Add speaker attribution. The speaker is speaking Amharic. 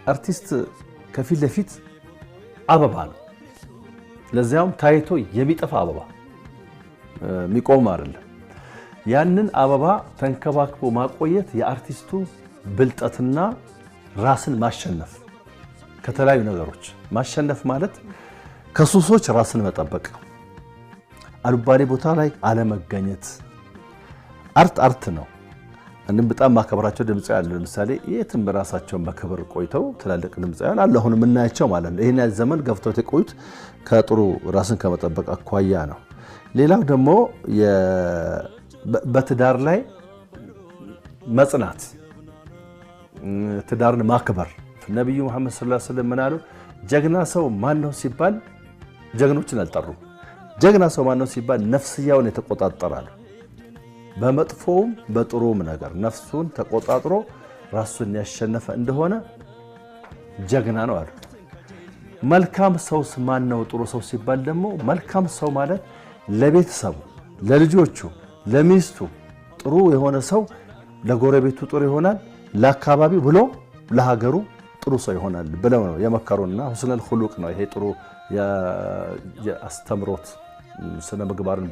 Speaker 1: አርቲስት ከፊት ለፊት አበባ ነው። ለዚያውም ታይቶ የሚጠፋ አበባ፣ የሚቆም አይደለም። ያንን አበባ ተንከባክቦ ማቆየት የአርቲስቱ ብልጠትና ራስን ማሸነፍ፣ ከተለያዩ ነገሮች ማሸነፍ ማለት ከሱሶች ራስን መጠበቅ፣ አልባሌ ቦታ ላይ አለመገኘት። Art art ነው። እኔም በጣም ማከብራቸው ድምፃውያን አሉ። ለምሳሌ የትም ራሳቸውን በክብር ቆይተው ትላልቅ ድምፃውያን አሉ፣ አሁን የምናያቸው ማለት ነው። ይሄን ያህል ዘመን ገፍተው የቆዩት ከጥሩ ራስን ከመጠበቅ አኳያ ነው። ሌላው ደግሞ በትዳር ላይ መጽናት፣ ትዳርን ማክበር። ነቢዩ መሐመድ ሰለላሁ ዐለይሂ ወሰለም ምን አሉ? ጀግና ሰው ማን ነው ሲባል ጀግኖችን አልጠሩም። ጀግና ሰው ማን ነው ሲባል ነፍስያውን የተቆጣጠረ አሉ። በመጥፎውም በጥሩም ነገር ነፍሱን ተቆጣጥሮ ራሱን ያሸነፈ እንደሆነ ጀግና ነው አሉ። መልካም ሰውስ ማን ነው? ጥሩ ሰው ሲባል ደግሞ መልካም ሰው ማለት ለቤተሰቡ፣ ለልጆቹ፣ ለሚስቱ ጥሩ የሆነ ሰው ለጎረቤቱ ጥሩ ይሆናል፣ ለአካባቢው ብሎ ለሀገሩ ጥሩ ሰው ይሆናል ብለው ነው የመከሩና ሁስነል ኹሉቅ ነው ይሄ ጥሩ የአስተምሮት ስነ ምግባርን።